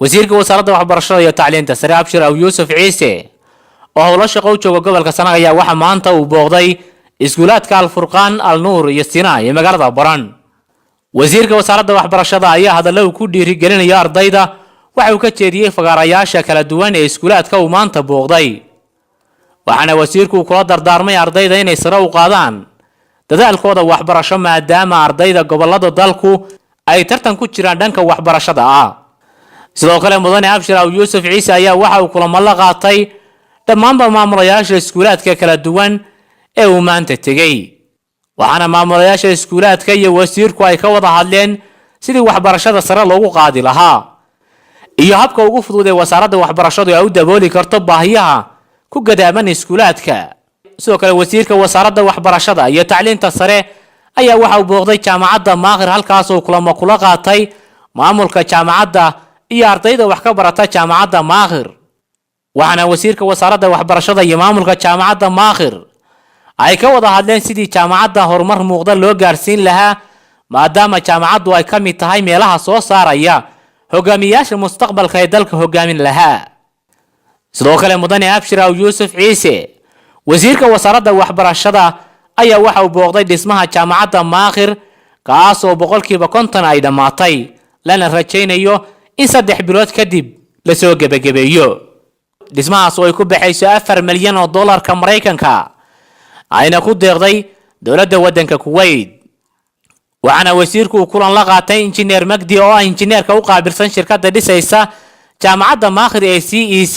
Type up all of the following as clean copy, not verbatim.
Wasiirka Wasaaradda Waxbarashada iyo Tacliinta Sare, Abshir Aw Yuusuf Ciise, oo howlo shaqo u jooga gobolka Sanaag, ayaa waxaa maanta uu booqday iskuulaadka Alfurqaan, Alnuur iyo Sinaa ee magaalada Baran. Wasiirka wasaaradda waxbarashada ayaa hadallo uu ku dhiirigelinayo ardayda waxa uu ka jeediyey fagaarayaasha kala duwan ee iskuulaadka uu maanta booqday, waxaana wasiirku kula dardaarmay ardayda inay sare u qaadaan dadaalkooda waxbarasho, maadaama ardayda gobolada dalku ay tartan ku jiraan dhanka waxbarashada ah. Sidoo kale, mudane Abshir Aw Yuusuf Ciise ayaa waxa uu kulamo la qaatay dhammaanba maamulayaasha iskuulaadka kala duwan ee uu maanta tegey, waxaana maamulayaasha iskuulaadka iyo wasiirku ay ka wada hadleen sidii waxbarashada sare loogu qaadi lahaa iyo habka ugu fudud ee wasaaradda waxbarashadu ay u dabooli karto baahiyaha ku gadaaman iskuulaadka. Sidoo kale, wasiirka Wasaaradda Waxbarashada iyo Tacliinta Sare ayaa waxa uu booqday Jaamacadda Maakhir, halkaas oo kulamo kula qaatay maamulka jaamacadda iyo ardayda wax ka barata Jaamacadda Maakhir, waxaana wasiirka wasaaradda waxbarashada iyo maamulka Jaamacadda Maakhir ay ka wada hadleen sidii jaamacadda horumar muuqda loo gaarsiin lahaa, maadaama jaamacaddu ay ka mid tahay meelaha soo saaraya hogaamiyaasha mustaqbalka ee dalka hogaamin lahaa. Sidoo kale, mudane Abshir Aw Yuusuf Ciise, wasiirka wasaaradda waxbarashada, ayaa waxa uu booqday dhismaha Jaamacadda Maakhir, kaas oo 50% ay dhammaatay, lana rajaynayo in 3 bilood kadib lasoo gebagabeeyo dhismahaas oo ay ku baxayso 4 milyan oo dollarka Maraykanka, ayna ku deeqday dowladda waddanka Kuwait. Waxaana wasiirku uu kulan la qaatay Injineer Magdi, oo ah injineerka u qaabilsan shirkadda dhisaysa Jaamacadda Maakhir ee CEC,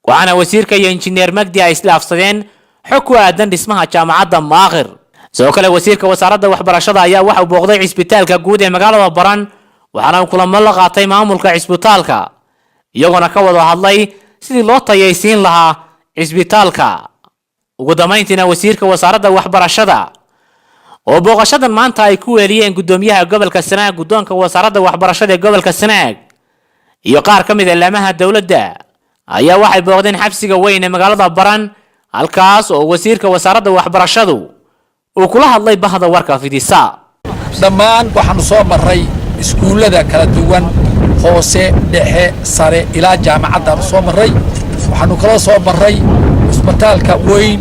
waxaana wasiirka iyo Injineer Magdi ay isdhaafsadeen xog ku aadan dhismaha Jaamacadda Maakhir. Sidoo kale, wasiirka wasaaradda waxbarashada ayaa waxa uu booqday cisbitaalka guud ee magaalada Baran, waxaana uu kulamo la qaatay maamulka cisbitaalka, iyagoona ka wada hadlay sidii loo tayaysiin lahaa cisbitaalka. Ugu dambayntiina, wasiirka wasaaradda waxbarashada oo booqashadan maanta ay ku weeliyeen guddoomiyaha gobolka Sanaag, guddoonka wasaaradda waxbarashada ee gobolka Sanaag iyo qaar ka mid ah laamaha dowladda, ayaa waxay booqdeen xabsiga weyn ee magaalada Baran, halkaas oo wasiirka wasaaradda waxbarashadu uu kula hadlay bahda warka fidisa. Dhammaan waxaanu soo marray iskuullada kala duwan, hoose, dhexe, sare, ilaa jaamacaddaanu soo marray. Waxaanu kaloo soo marray cusbitaalka weyn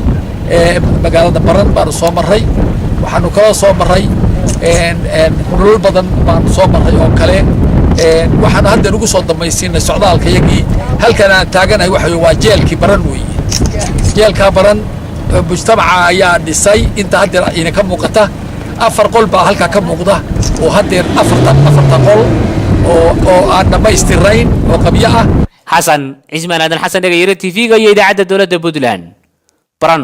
ee magaalada Baran baanu soo marray. Waxaanu kaloo soo marray dhulal badan baanu soo marray oo kale. Waxaanu hadda ugu soo dambaysiinay socdaalka yagii halkan aan taaganahay waxa waa jeelkii Baran weeye. Jeelkaa Baran mujtamaca ayaa dhisay. Inta haddeer ina ka muuqata afar qol baa halkaa ka muuqda, oo haddeer afarta qol oo aan dhammaystirayn oo qabyo ah. Xasan Cismaan Aadan Xasan Dhegayare, TV-ga iyo idaacadda dowladda Puntland, Baran.